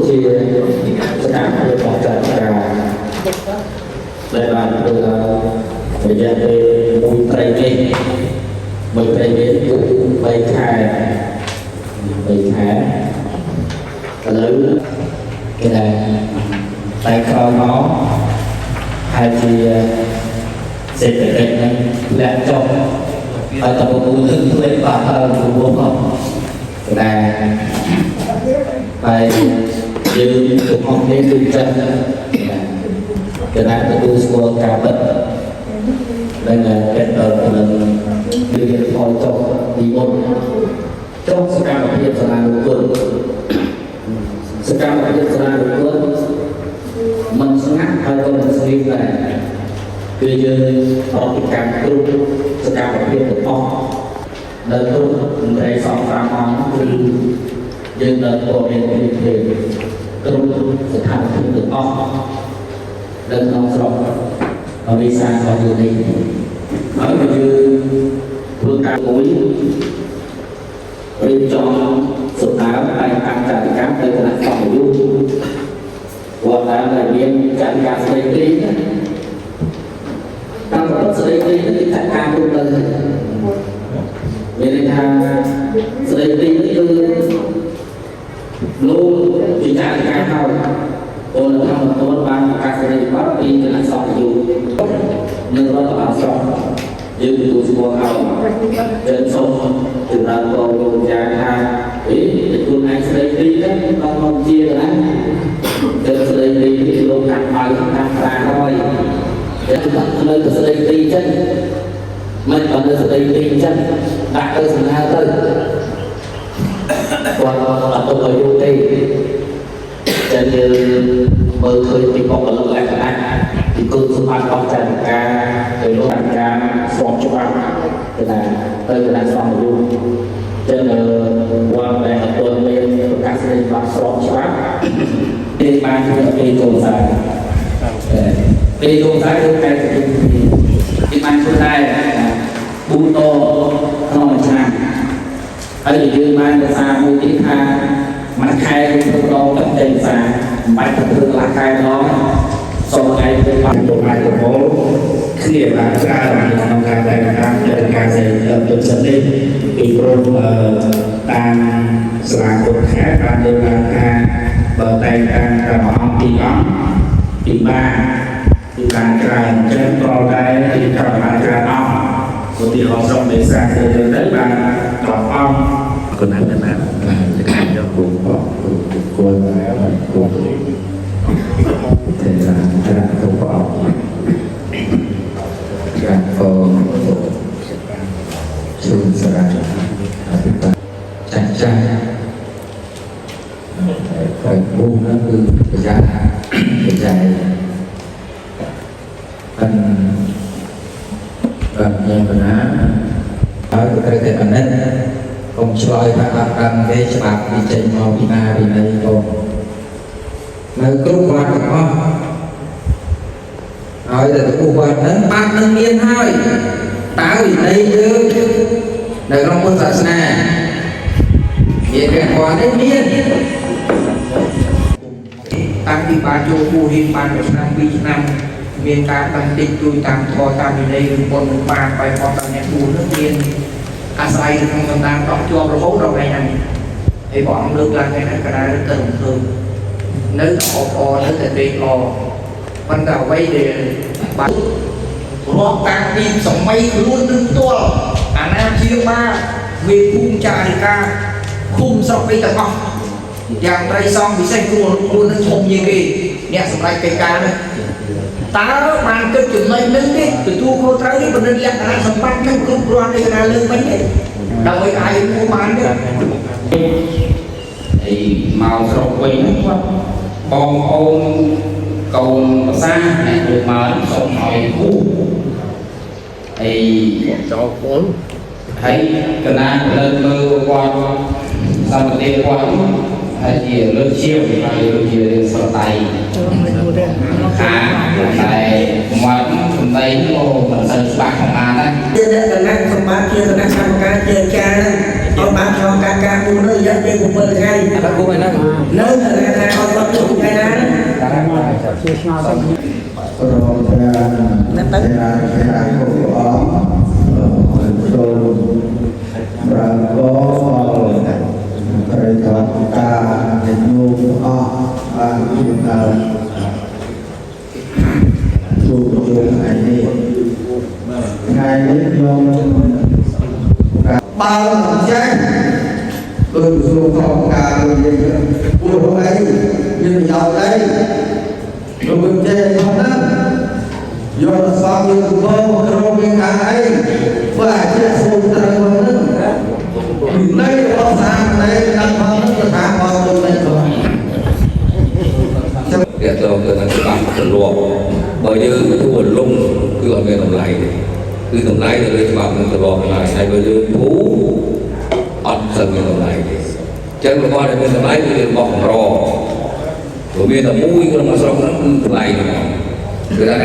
ជាសកម្មភាពរបស់ចាត់ការដែលបានធ្វើឡើងរយៈពេលមួយត្រីនេះមួយត្រីនេះគឺ3ខែ3ខែឥឡូវគេថាតែក្រោយមកហើយជាសេដ្ឋកិច្ចហ្នឹងធ្លាក់ចុះហើយតបពូនឹងភ្លេចបាត់ហើយព្រោះតែហើយយើងទាំងអស់គ្នាគឺចិត្តគណៈទទួលស្គាល់ការពិតដែលតេតទៅនឹងវាថយចុះពីមុនចុះសកម្មភាពសាលានុគុណសកម្មភាពសាលានុគុណមិនស្ងាត់ហើយក៏មិនស្ងៀមដែរគឺយើងប្រតិកម្មគ្រប់សកម្មភាពទាំងអស់នៅគ្រប់មន្ត្រីសង្ឃ5អង្គគឺយើងដល់ព័ត៌មានពីទេគ្រប់ស្ថានភាពទាំងអស់នៅក្នុងស្រុកវិសារបស់យើងនេះហើយក៏យើងធ្វើការមួយរៀបចំសម្ដៅតែងតាំងចារិកម្មទៅគណៈសម្យុទ្ធវត្តដើមដែលមានចារិកម្មស្ដីទីណាតាមប្រពស្ដីទីនេះគឺចាត់ការទូទៅហើយមានន័យថាស្ដីទីនេះគឺលោកជាចារិកម្មហើយពលធម្មពលបានប្រកាសសេរីប័ត្រពីគណៈសង្ឃយុនិងរដ្ឋបាលស្រុកយើងទទួលស្គាល់ហើយចឹងសូមចម្រើនពរលោកចាថាអីខ្លួនឯងស្ដីទីហ្នឹងដល់មកជាណាចឹងស្ដីទីនេះលោកកាត់ឲ្យកាត់ប្រាហើយចឹងនៅតែស្ដីទីចឹងមិនបើនៅស្ដីទីចឹងដាក់ទៅសំណើទៅគាត់អត់ទៅឲ្យយូរទេចឹងយើងមើលឃើញពីបុគ្គលិកលក្ខណៈពីគុណសម្បត្តិរបស់ចារិកាទៅលោកការស្របច្បាប់ទៅណាទៅគណៈសង្ឃយុចឹងវត្តដែលអត់ទាន់មានប្រកាសសេចក្ដីស្របច្បាប់គេបានធ្វើពេលចូលខ្សែពេលចូលខ្សែគឺតែគេបានធ្វើដែរប៊ូតូក្នុងមួយឆ្នាំហើយយើងបានភាសាមួយទៀតថាមួយខែយើងធ្វើដងទឹកចេញភាសាមិនបាច់ទៅធ្វើកន្លះខែម្ដងសូមថ្ងៃធ្វើបាន ពុកម៉ែប្រមូលគ្នាបានច្រើននៅក្នុងការតែងតាំងកិច្ចការសេទុនសិននេះពីព្រោះតាមសាលាគុណខេត្តបានលើកឡើងថាបើតែងតាំងតែមួយអង្គពីរអង្គពីបានពីបានច្រើនអញ្ចឹងក៏តែទីកម្មបានច្រើនអង្គឧទាហរណ៍ស្រុកមេសាទៅទៅបាន10អង្គ គុណណាណាបាទយកគុំបគុំគួរគុំเทระพระทุกองค์การโกชูสระอภิปรายចាស់ចាស់តែភូមិហ្នឹងគឺប្រយ័ត្នប្រយ័យអិនបាទយ៉ាងណាហើយក៏ត្រូវតែពិនិត្យកុំឆ្លើយថាអត់ដឹងទេច្បាប់វាចេញមកពីណាពីណីកុំនៅគ្រប់វត្តទាំងអស់ហើយតែទៅវត្តហ្នឹងបាត់នឹងមានហើយតើវិន័យយើងនៅក្នុងពុទ្ធសាសនាមានពាក់ព័ន្ធទេមាន តាំងពីបានចូលគូរៀនបានមួយឆ្នាំពីរឆ្នាំមានការដឹងតិចជួយតាមធម៌តាមវិន័យឬបុណ្យនឹងបានបែបបដល់អ្នកគូនឹងមានអាស្រ័យក្នុងសន្តានតជាប់រហូតដល់ថ្ងៃហ្នឹងហើយព្រះអង្គលើកឡើងថ្ងៃហ្នឹងក៏ដែរទៅរំភើបនៅតែអបអរនៅតែត្រេកអរប៉ុន្តែអ្វីដែលបានរាប់តាំងពីសម័យខ្លួននឹងផ្ទាល់អាណាព្យាបាលមេភូមិចារិកាឃុំស្រុកអីទាំងអស់ យ៉ាងត្រីសងពិសេសខ្លួនខ្លួននឹងធំជាងគេអ្នកសម្រេចកិច្ចការនេះតើបានគិតចំណុចនឹងទេទទួលខុសត្រូវនេះបណ្ឌិតលក្ខណៈសម្បត្តិនឹងគ្រប់គ្រាន់នេះកណាលើកវិញទេដើម្បីអាចគួរបានទេ ហើយមកស្រុកវិញហ្នឹងគាត់បងប្អូនកូនប្រសាអ្នកលើកមកហ្នឹងសូមឲ្យគូហើយ ចូលគុណ ហើយកណាលើកមើលគាត់សម្បត្តិគាត់ហ្នឹងហើយជាលើកជាវហើយលើកជារឿងស្រដៃខាតែមកសម្ដីហ្នឹងក៏មិនសូវច្បាស់ផងបានដែរ ជាលក្ខណៈសម្បត្តិជាគណៈកម្មការជាអាចារ្យហ្នឹងឲ្យបានឆ្លងកាត់ការគូនោះរយៈពេល7ថ្ងៃ ដល់គូឯហ្នឹង នៅតែថាឲ្យ ជាឆ្ងល់ទៅ រងព្រះទេរាធិរាគុព្រះអង្គសូមប្រាកដល់ព្រះធម្មតានៃញោមអស់បានជាដល់ជួបជុំថ្ងៃនេះថ្ងៃនេះខ្ញុំ បើមិនចេះដោយក្រសួងធម្មការនិយាយព្រោះអីមានប្រយោជន៍អីលោកមិនចេះផងហ្នឹងយកទៅសងយកទៅក្រមមានការអីបើអាជាសូមត្រូវហ្នឹងវិន័យរបស់សាមណេរដល់ផងហ្នឹងស្ថាប័នទុននេះផង ទាក់ទងទៅនឹងច្បាប់ទម្លាប់បើយើងធ្វើលំគឺអត់មានតម្លៃទេគឺតម្លៃទៅលើច្បាប់នឹងទម្លាប់ហ្នឹងហើយបើយើងធូរអត់សូវមានតម្លៃទេអញ្ចឹងរបស់ដែលមានតម្លៃគឺរបស់កម្រព្រោះមានតែមួយក្នុងស្រុកហ្នឹងគឺថ្លៃហ្នឹងគឺថា